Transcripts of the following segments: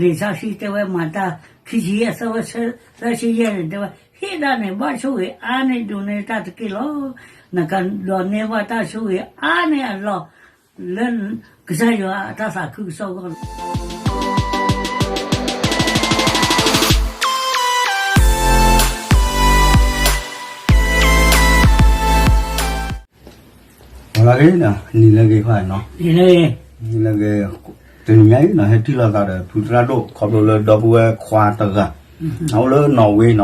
လံာ်စီဆှံတဲဝဲမၤတၢ် ခံဆံယဲၢ် သၢဆံယဲၢ်န့ၣ် တဲဝဲ ဟ့ၣ်ဒၣ်န့ၣ် ဘၣ်ဆိၣ်ဂ့ၤအါန့ၢ်ဒိးန့ၢ်တၢ်တက့ၢ်လီၤ. နကဒိးန့ၢ်ဘၣ်တၢ်ဆိၣ်ဂ့ၤအါန့ၢ်အလီၢ် လၢကစၢ်ယွၤအတၢ်သးခုကစီၣ်အဂီၢ်လီၤ. နံၤလၢဂ့ၤ, နံၤလၢဂ့ၤ, တနံၤညါအံၤ ဟဲထံၣ်လိာ်သးဒီး ဖုသရၣ်ဒိၣ် ခီဖျိလၢဒီပုၢ်ဝဲၢ်ခွါတဂၤ အအိၣ်လၢနီၣ်ဝ့နီၤ,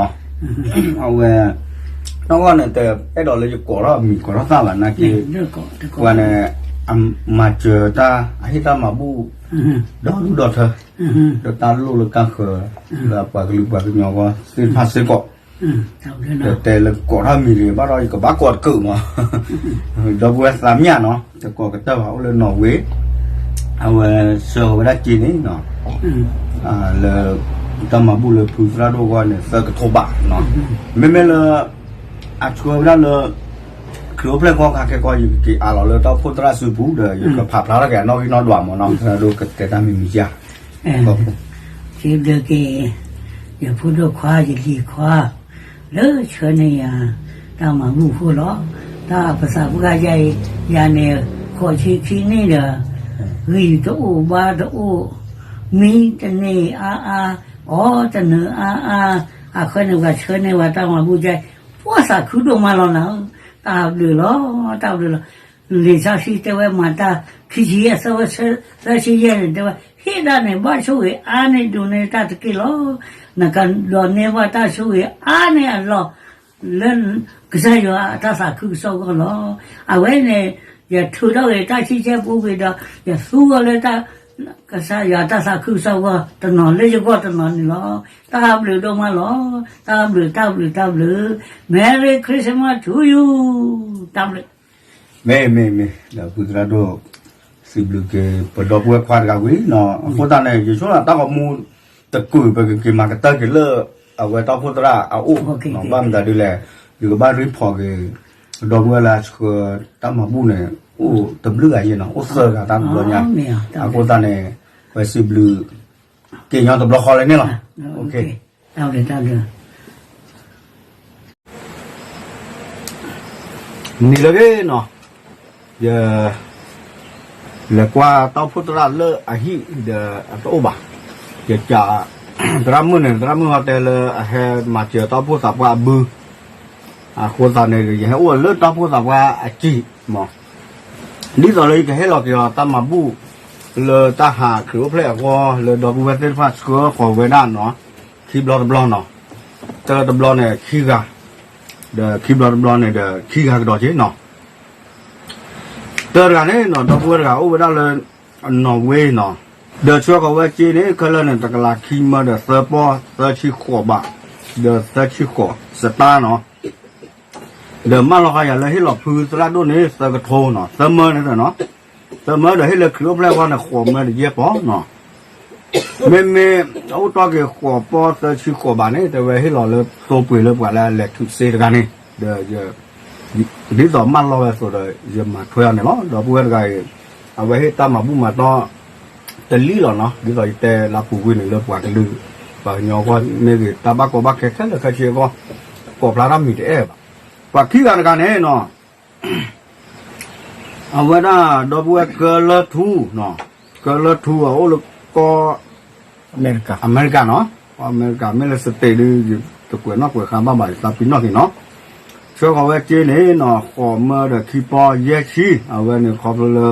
အဝဲ နီၢ်ဂီၢ်န့ၣ် တအဲၣ်ဒိးလၢယကိးထီၣ်မံၤကိးထီၣ်သၣ်ဘၣ်နာ်က့ ပှၤန့ၣ် အမၤစၢၤတၢ် အဟ့ၣ်တၢ်မၤဘူၣ် ဒီဒူၣ်ဒီထၢ လၢတၢ်လိၣ်လၢကၢ်ဃၢၤ လၢပှၤကလုာ်ပှၤကညီအဂီၢ်သ့ၣ်တဖၣ်စ့ၢ်ကီး ဒီးတဲလၢကိးထီၣ်မံၤတဂ့ၤ ဘၣ်ဒီးယကဘၣ်ကိးတကုာ်မး, ဒီပုၢ်ဝဲၢ်သးမၠၣ်နီၤ တကိးကတၢၢ်ဘၣ် အိၣ်လၢနီၣ်ဝ့ အဝဲဆှၢဃီၤဝဲဒၣ်စ့န့ၣ်နီၤ လၢ တၢ်မၤဘူၣ်လၢဖုသရၣ်ဒိၣ်အဂီၢ်န့ၣ် သၢကထိဘးနီၤ, မ့မ့ၢ်လၢ အဆှၢဝဲဒၣ်လၢ ခရံာ်အိၣ်ဖျဲၣ်ခီခါခဲကီ ယကက့ၤအးလီၤလၢတၢ်အိၣ်ဖှိၣ်သရၣ်စုပူၤဒီး ယကဖးဖျါထီၣ်က့ၤအနီၣ်ဂံၢ်နီၣ်ဒွးမးနီၤ သရၣ်ဒိၣ်ကတဲတၢ်မံၤမံၤယါ စံးဘျုးက့ၤ ယဖိဒိၣ်ခွါ ယလံၤခွါ လၢဆှၢန့ၢ်ယၤ တၢ်မၤဘူၣ်အဃိလီၤ. တၢ်ပသးပှၢ်ယါအံၤ ယၤန့ၣ် ဃိးဆံခံနံၣ်ဒီး ဂံၢ်တအိၣ်ဘါတအိၣ် မံတန့ၢ်အါအါ အီတနုာ်အါအါ အဃိန့ၣ် ပှၤဆှၢန့ၢ်ဝဲတၢ်မၤဘူၣ်ယါအံၤ ပှၤသးခုဒိၣ်မးလီၤနၤဧၢ, တၢ်ဘျုးလီၤ တၢ်ဘျုးလီၤ. လံာ်စီဆှံတဲဝဲမၤတၢ် ခံဆံယဲၢ် သၢဆံယဲၢ်န့ၣ် တဲဝဲ ဟ့ၣ်ဒၣ်န့ၣ် ဘၣ်ဆိၣ်ဂ့ၤအါန့ၢ်ဒိးန့ၢ်တၢ်တက့ၢ်လီၤ. နကဒိးန့ၢ်ဘၣ်တၢ်ဆိၣ်ဂ့ၤအါန့ၢ်အလီၢ် လၢကစၢ်ယွၤအတၢ်သးခုကစီၣ်အဂီၢ်လီၤ. အဝဲန့ၣ် ယထုးထီၣ်ဂ့ၤတၢ်ဆံဆဲပူၤကွံာ်ဒီး ယသူအီၤလၢ ကစၢ်ယွၤတၢ်သးခုကစီၣ်အဂီၢ်တနီၤလၢယဂီၢ်တနီၤန့ၣ်လီၤ. တၢ်ဘျုးဒိၣ်မးလီၤ. တၢ်ဘျုး တၢ်ဘျုး တၢ်ဘျုး Merry Christmas to you တၢ်ဘျုး မ့ၢ်မ့ၢ်မ့ၢ် ဒီးဖုသရၣ်ဒိၣ် စံးဘျုးက့ၤ ပဒီပုၢ်ဝဲၢ်ခွါတဂၤဝံၤနီၤ အဃိသတးန့ၣ် ယဆိကမိၣ်တၢ်ဂီၤမူ တကုာ်ပကက့ၤမၤကတၢၢ်က့ၤလၢ အဝဲတၢ်အိၣ်ဖှိၣ်သရၣ်အအိၣ်နီၤ ဘၣ်မတၤဒ်လဲၣ် ယကဘၣ်ရံဖီၣ်က့ၤ ဒီပုၢ်ဝဲၢ်လၢအဆှၢတၢ်မၤဘူၣ်န့ၣ် အိၣ်တဘျုးဂၤယဲၢ်နီၤ အိၣ်သၢဂၤတၢ်တဘျီညါ အဃိသတးန့ၣ် ပစံးဘျုး က့ၤညီတဘျီဃီလၢန့ၣ်လီၤ. တၢ်ဘျုး တၢ်ဘျုး နံၤလၢအဂ့ၤနီၤ, ယ လဲၤကွၢ်တၢ်အိၣ်ဖှိၣ်သရၣ်လၢအဟံၣ်ဒီးအတအိၣ်ဘၣ်, ယကး သရၣ်မုၣ်န့ၣ် သရၣ်မုၣ်ဟီတဲလၢအဟဲမၤစၢၤတၢ်အိၣ်ဖှိၣ်သးပှၢ်အဘု, အဃိသတးန့ၣ် ယဟဲအိၣ်လၢတၢ်အိၣ်ဖှိၣ်သးပှၢ်အစံာ်မး, ဒ်သိးလၢယကဟ့ၣ်လီၤက့ၤအီၤတၢ်မၤဘူၣ် လၢတၢ်ဟးခရံာ်အိၣ်ဖျဲၣ်အဂီၢ် လၢဒီပုၢ်ဝဲၢ်သ့ၣ်တဖၣ်ဆှၢဃီၤဝဲဒၣ်နီၤ, ခံဘျီတဘျီနီၤ, တၢတဘျီန့ၣ်ခံဂၤ, ဒီးခံဘျီတဘျီန့ၣ်ဒီးခံဂၤကဒီးက့နီၤ တၢတဂၤန့ၣ်နီၤ ဒီပုၢ်ဝဲၢ်တဂၤအိၣ်ဝဲဒၣ်လၢ နီၣ်ဝ့နီၤ, ဒီးဆှၢဃီၤဝဲစ့န့ၣ် ခဲလၢာ်န့ၣ် တကလးခံမၢဒီးသၢပီၢ်သၢဆံဃိးဘး, ဒီးသၢဆံဃိးစတါနီၤ, ဒီးမၢလီၤဃာ်ယၤလၢဟ့ၣ်လီၤဖုသရၣ်ဒိၣ်န့ၣ် သၢကထိနီၤ, သၢမၢန့ၣ်နီၤ, သၢမၢဒီးဟ့ၣ်လၢခရံာ်အိၣ်ဖျဲၣ်အဂီၢ်န့ၣ် ဃိးမၢဒီးယဲၢ်ပီၢ်နီၤ မ့မ့ၢ်အအိၣ်တီၢ်က့ၤဃိးပီၢ်သၢဆံဃိးဘးန့ၣ် တဲဝဲဟ့ၣ်လီၤလၢသိပှ့ၤလၢပှၤလၢအလဲၤထုးစ့တဂၤန့ၣ်, ဒီး ဒ်သိးမၢလီၤဝဲအသိးဒီးယမၤထွဲအီၤန့ၣ်လီၤ. ဒီပုၢ်ဝဲၢ်တဂၤအံၤ အဝဲဟ့ၣ်တၢ်မၤဘူၣ်မၤတီၢ်တလံၣ်လီၤနီၤ, ဒ်သိးယတဲလၢပူၤကွံာ်န့ၣ်လၢပှၤကလုာ် ပှၤကညီအဂီၢ်မ့ၢ်ဂ့ၤ တၢ်ဘၣ်ကီဘၣ်ခဲခဲလၢာ်ခဲဆ့အဂီၢ် ကိးဖျါတၢ်မံၤတအဲၣ်ဘၣ်. ပှၤခံဂၤတဂၤန့ၣ်နီၤ အဝဲဒၣ်ဒီပုၢ်ဝဲၢ်ကၢလၢထူ, ကၢလၢထူအအိၣ်လၢကီၢ် အမဲရကၤနီၤ, အမဲရကၤ မ့ၢ်လၢ state ဒ် တကွဲးနီၣ်ကွဲးဃါဘၣ်ဘၣ် ယသးပ့ၤနီၣ်က့ၤနီၤ, ဆှၢဃီၤဝဲစ့န့ၣ်နီၤ ဃိးမၢဒီးခံပီၢ်ယဲၢ်ဆံ, အဝဲန့ၣ်ခီဖျိလၢ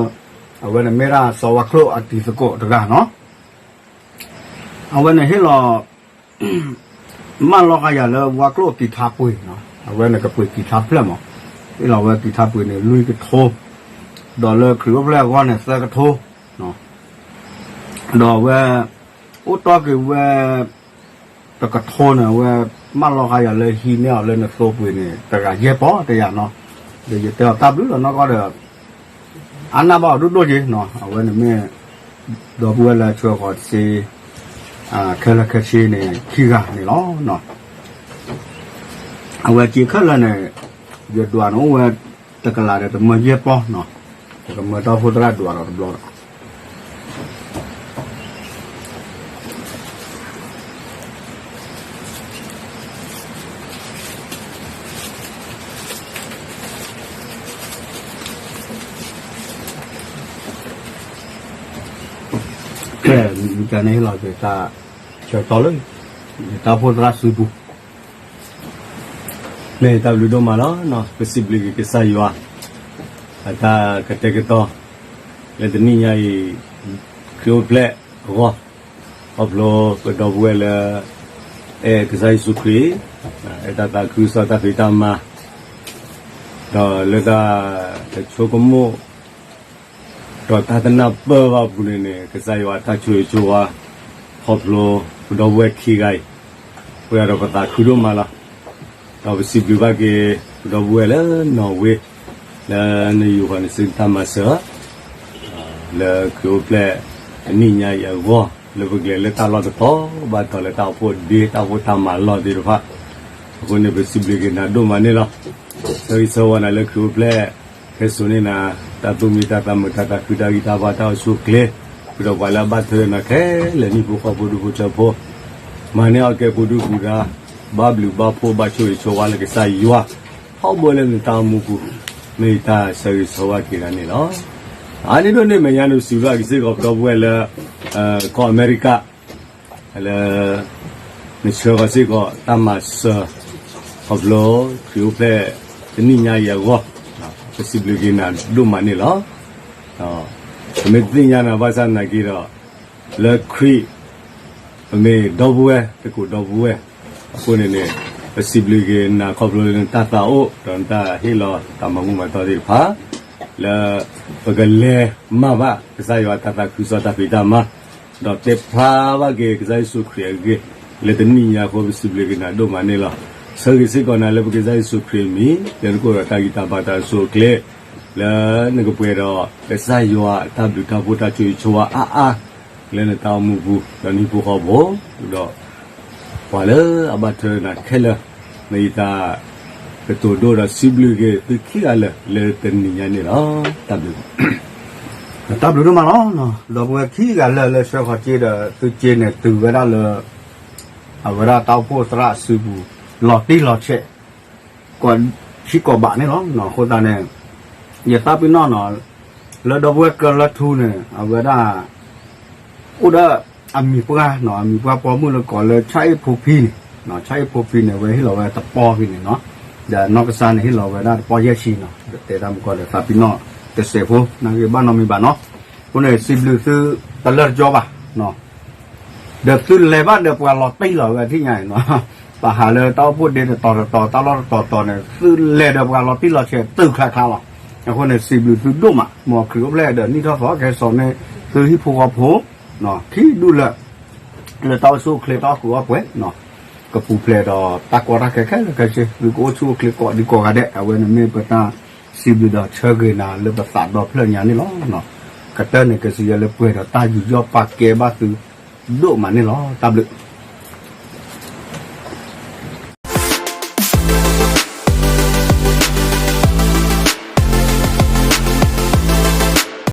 အဝဲန့ၣ်မ့ၢ်ဒၣ်စီၤဝါကျိၣ်အတံၤသကိးတဂၤနီၤ အဝဲန့ၣ်ဟ့ၣ်လီၤ မၢလီၤဃာ်ယၤလၢဝါကျိၣ်ကံၤထါပှ့ၤ, အဝဲန့ၣ်ကပှ့ၤကံၤထါဖျၢၣ်မး, ဟ့ၣ်လီၤဝဲကံၤထါပှ့ၤန့ၣ် လွံၢ်ကထိ, ဒီးလၢခရံာ်အိၣ်ဖျဲၣ်အဂီၢ်န့ၣ် သၢကထိ, ဒီးအဝဲ အိၣ်တီၢ်က့ၤဝဲ တကထိန့ၣ် အဝဲမၢလီၤဃာ်ယၤလၢဟံးန့ၢ်အီၤလၢနသိပှ့ၤန့ၣ် တဂၤယဲၢ်ပီၢ်တယၤနီၤ, ဒီးယတဲအီၤတၢ်ဘျုးလီၤနီၢ်ကီၢ်ဒီး အါနၢ်ဘၣ်အီၤဒိၣ်ဒိၣ်က့ၤနီၤ, အဝဲန့ၣ်မ့ၢ် ဒီပုၢ်ဝဲၢ်လၢဆှၢဃီၤစ့ ခဲလၢာ်ခဲဆ့န့ၣ် ခံဂၤန့ၣ်လီၤ. အဝဲစ့ခဲလၢာ်န့ၣ် ယဒွးန့ၣ်အိၣ်ဝဲ တကလးဒီးတမၢယဲၢ်ပီၢ်နီၤ, ယကမၢတၢ်အိၣ်ဖှိၣ်သရၣ်ဒွးဒီးတဘျီဒီး ဖဲမတၤန့ၣ်ဟ့ၣ်လီၤက့ၤတၢ်ဆၢကတီၢ်လၢ တၢ်အိၣ်ဖှိၣ်သရၣ်စုပူၤ မ့ၢ်တၢ်ဘျုးဒိၣ်မးလီၤ. ပစံးဘျုးက့ၤကစၢ်ယွၤ အတၢ်ကတဲာ်ကတီၤ လၢတနံၣ်ညါအံၤ ခရံာ်အိၣ်ဖျဲၣ်အဂီၢ် ခီဖျိပဒီပုၢ်ဝဲၢ်လၢ အဲၣ်ကစၢ်ယ့ၣ်ၡူးခရံာ် အဲၣ်တၢ်သးခုကစီၣ်တၢ်ဖံးတၢ်မၤ ဒီးလၢတၢ်တဆိကမိၣ် ဒီးတၢ်တနၢ်ပၢၢ်ဘၣ်အပူၤန့ၣ်န့ၣ် ကစၢ်ယွၤအတၢ်ဆိၣ်ဂ့ၤဆိၣ်ဝါ ခီဖျိပဒီပုၢ်ဝဲၢ်ခံဂၤအံၤ ပှဲၤဒီးပသးခုဒိၣ်မးလီၤ. ဒီးပစံးဘျုးဘၣ်က့ၤ ပဒီပုၢ်ဝဲၢ်လၢနီၣ်ဝ့ လၢနယူၤဃီၤနစုတၢ်မၤစၢၤ လၢခရံာ်အိၣ်ဖျဲၣ်အနံၣ်ညါအံၤအဂီၢ် လၢပကလဲၤလၢတၢ်လီၢ်တတီၤဘၣ်တတီၤ လၢတၢ်အိၣ်ဖှိၣ်ဒ့ တၢ်အိၣ်ဖှိၣ်တၢ်မၤလီၢ်သ့ၣ်တဖၣ် အဃိန့ၣ် ပစံးဘျုးက့ၤနၤဒိၣ်မးန့ၣ်လီၤ. ဆၢဂ့ၤဆၢဝါနၤလၢခရံာ်အိၣ်ဖျဲၣ် ခဲစိာ်န့ၢ်နၤ တၢ်သူၣ်မံတၢ်သးမုာ် တၢ်သးခု တၢ်ဂံၢ်တၢ်ဘါ တၢ်အိၣ်ဆူၣ်အိၣ်ချ့ ဃုာ်ဒီးပှၤလၢအဘၣ်ထွဲဒီးနၤခဲလၢာ် ဟံၣ်ဖိဃီဖိ ဒူဖိထၢဖိ မၤန့ၢ်အီၣ်ကဲပူၤဒူပူၤဒါ ဘၣ်ဘျုးဘၣ်ဖှိၣ် ဘၣ်ဆိၣ်ဂ့ၤဆိၣ်ဝါလၢကစၢ်ယွၤ ထီဘိလၢနတၢ်အိၣ်မူပူၤ မ့ၢ်ယတၢ်ဆၢဂ့ၤဆၢဝါက့ၤနၤန့ၣ်လီၤ. အါန့ၢ်ဒိၣ်န့ၢ်မဲာ်ညါန့ၣ် ပစံးဘျုးက့ၤစ့ၢ်ကီး ပဒီပုၢ်ဝဲၢ်လၢ ကီၢ်အမဲရကၤ လၢ နဆှၢဃီၤစ့ၢ်ကီးတၢ်မၤစၢၤ ခီဖျိခရံာ်အိၣ်ဖျဲၣ်တနံၣ်ညါအံၤအဂီၢ် ပစံးဘျုးက့ၤနၤဒိၣ်မးန့ၣ်လီၤ. ပမ့ၢ်သ့ၣ်ညါနၤဘၣ်ဆၣ်သနာ်က့ဒီး လၢခရံာ် ပမ့ၢ်ဒီပုၢ်ဝဲၢ် တကိးဒီပုၢ်ဝဲၢ် အဃိန့ၣ်န့ၣ် ပစံးဘျုးက့ၤနၤခီဖျိလၢနတၢ်သးအိၣ် ဒီးနတၢ်ဟ့ၣ်လီၤတၢ်မၤမူမၤတီၢ်သ့ၣ်တဖၣ် လၢ ပကလဲၤမၤဘၣ်ကစၢ်ယွၤတၢ်သးခုကစီၣ်တၢ်ဖံးတၢ်မၤ ဒီးတဲဖျါဘၣ်က့ၤကစၢ်ယ့ၣ်ၡူးခရံာ်အဂ့ၢ် လၢတနံၣ်ညါအဃိပစံးဘျုးက့ၤနၤဒိၣ်မးန့ၣ်လီၤ. ဆၢဂ့ၤစ့ၢ်ကီးနၤလၢပကစၢ်ယ့ၣ်ၡူးခရံာ်အမံၤ လၢနကအိၣ်ဒီးတၢ်ဂံၢ်တၢ်ဘါတၢ်အိၣ်ဆူၣ်အိၣ်ချ့ လၢနကပှဲၤဒီးကစၢ်ယွၤအတၢ်ဘျုးတၢ်ဖှိၣ်တၢ်ဆိၣ်ဂ့ၤဆိၣ်ဝါအါအါ လၢနတၢ်အိၣ်မူပူၤ ဒီးနဟံၣ်ဖိဃီဖိ ဒီး ပှၤလၢအဘၣ်ထွဲနၤခဲလၢာ် မ့ၢ်ယတၢ်ကတိၤဒိဒီးစံးဘျုးက့ၤသုခံဂၤလၢာ် လၢတနံၤညါန့ၣ်လီၤ. တၢ်ဘျုး တၢ်ဘျုးဒိၣ်မးလီၤ. ဒီပုၢ်ဝဲၢ်ခံဂၤလၢာ်လၢဆှၢဃီၤစ့ဒီး သုစ့န့ၣ်တုၤဝဲဒၣ်လၢ အဝဲဒၣ်တၢ်အိၣ်ဖှိၣ်သရၣ်စုပူၤ လီၤတံၢ်လီၤဆဲး ထံကီၢ်ဘးန့ၣ်လီၤ. အဃိသတးန့ၣ် ယသးပ့ၤနီၣ်နီၤ လၢဒီပုၢ်ဝဲၢ်ကၢလၢထူန့ၣ် အဝဲဒၣ် အိၣ်ဒီးအမံၤပှၢ်နီၤ အမံၤပှၢ်ပိာ်မုၣ်လၢကိးလၢ ဆၣ်အ့ၣ်ဖိဖံန့ၣ် ဆၣ်အ့ၣ်ဖိဖံန့ၣ် အဝဲဟ့ၣ်လီၤဝဲတပီၢ်ဖဲန့ၣ်နီၤ ဒီးနီၢ်ကစၢ်န့ၣ် ဟ့ၣ်လီၤဝဲဒၣ်တပီၢ်ယဲၢ်ဆံနီၤ ဒီးတဲတၢ်မုၢ်ကီၢ်ဒီးသးပ့ၤနီၣ်တစဲးဖိ နာ်က့ဘၣ်နီတမံၤဘၣ်နီၤ အဃိန့ၣ် စံးဘျုးသုတလၢာ်တကီဘၣ်နီၤ ဒီးသုလဲၤဘၣ်ဒီးပှၤလီၤတံၢ်လီၤဝဲထံၣ်ညါအံၤနီၤ ပဟးလၢတၢ်အိၣ်ဖှိၣ်ဒ့တတီၤတတီၤ တၢ်လီၢ်တတီၤတီၤန့ၣ် သုလဲၤဒီးပှၤလီၤတံၢ်လီၤဆဲးတုၤချါချါလီၤ. အဃိန့ၣ် စံးဘျုးသုဒိၣ်မး မ်ခရံာ်အိၣ်ဖျဲၣ်ဒီးနံၣ်ထီၣ်သီ ကဟဲစိာ်န့ၢ်သုဟံၣ်ဖိဃီဖိ ခံဒူၣ်လၢ လၢတၢ်အိၣ်ဆူၣ်အိၣ်ချ့တၢ်အီၣ်ကုာ်အီၣ်ပှဲၤ ကပူၤဖျဲးဒီးတၢ်ကီတၢ်ခဲခဲလၢာ်ခဲဆ့ သုကအိၣ်ဆူၣ်အိၣ်ချ့ကိးဒံကိးဂၤဒဲး အဝဲန့ၣ်မ့ၢ်ပတၢ်စံးဘျုးဒီးဆၢဂ့ၤနၤလၢပသးဒီဖျၢၣ်ညါန့ၣ်လီၤ. ကတၢၢ်န့ၣ် ကစၢ်ယွၤလၢပှဲၤဒီးတၢ်ယူးယီၣ်ပာ်ကဲဘၣ်သုဒိၣ်မးန့ၣ်လီၤ. တၢ်ဘျုး